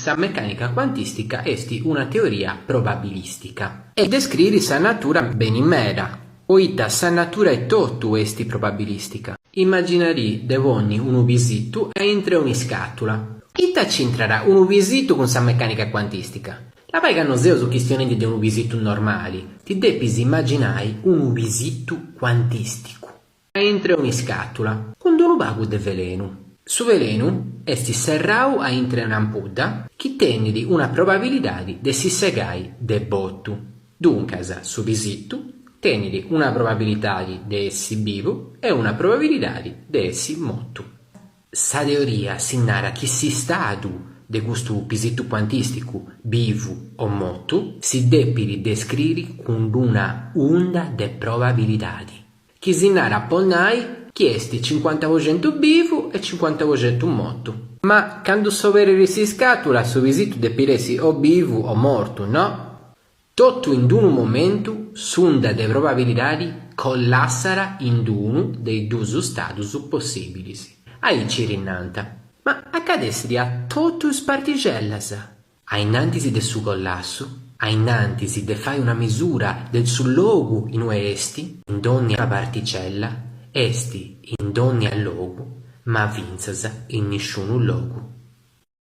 Sa mecànica cuantìstica est una teoria probabilistica e descriit sa natura beni meda, poita sa natura etotu est probabilistica. Imaginadì de ponni unu pisitu a intre un'iscàtula. Ita c'intrat unu pisitu cun sa mecànica cuantìstica? Labai ca no seus chistionendi de unu pisitu normali, ti depis imaginai unu pisitu cuantìsticu. A intre un'iscàtula, cun unu pagu de velenu. Su velenu est serrau a intre un'ampudda chi tenit una probabilidadi de si segai de botu. Duncas su pisitu tenit una probabilidadi de essi bivu e una probabilidadi de essi motu. Sa teoria si narat chi s'istadu de custu pisitu cuantìsticu, bivu o motu, si depit descriri cun una unda de probabilidadi. Chi si narat po nai chi est cincuanta po centu bivu e cincuanta po centu motu. Ma candu s'oberit s'iscatula su pisitu depit essi o bivu o mortu, no? Totu in d'unu momentu s'unda de probabilidadi collassat in d'unu de is dus stadus possibilis. Aici ddi nant. Ma acadessit a totu is particellas. A innantis de su collassu, a innantis de fai una mesura de su logu in ue est, in dònnia particella, est in dònnia logu, ma fintzas in nisciunu logu.